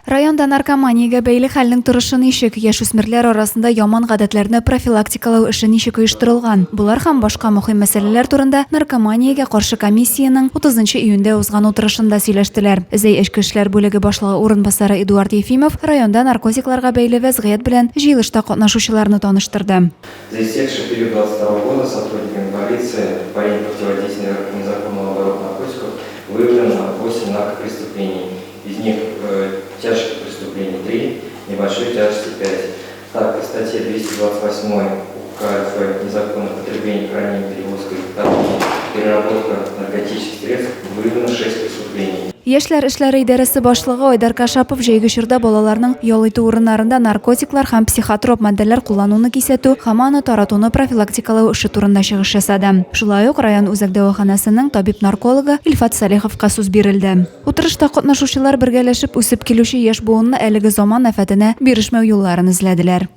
Районда наркоманиягә бәйле хәлнең торышы ничек, яшүсмерләр арасында яман гадәтләрне профилактикалау эше ничек оештырылган? Болар һәм башка мөһим мәсьәләләр турында наркоманиягә каршы комиссиянең 30 нчы июньдә узган утырышында сөйләштеләр. Зәй эчке эшләр бүлеге башлыгы урынбасары Эдуард Ефимов районда наркотикларга бәйле вәзгыять белән җыелышта катнашучыларны таныштырды. За истекший период 22 года сотрудниками полиции по линии противодействия незаконному обороту наркотиков выявлено 8 наркопреступлений. Из них тяжких преступлений 3, небольшой тяжести 5. Так, по статье 228 УК РФ «Незаконное потребление, хранение, перевозка, изготовление, переработка наркотических средств» выявлено 6 преступлений. Яшьләр эшләре идарәсе башлыгы Айдар Кашапов җәйге чорда балаларның ял итү урыннарында наркотиклар һәм психотроп матдәләр куллануны кисәтү һәм аны таратуны профилактикалау эше турында чыгыш ясады. Шулай ук район үзәк дәваханәсенең табиб-наркологы Илфат Салиховка сүз бирелде. Утырышта катнашучылар бергәләшеп үсеп килүче яшь буынны әлеге заман афәтенә бирешмәү юлларын эзләделәр.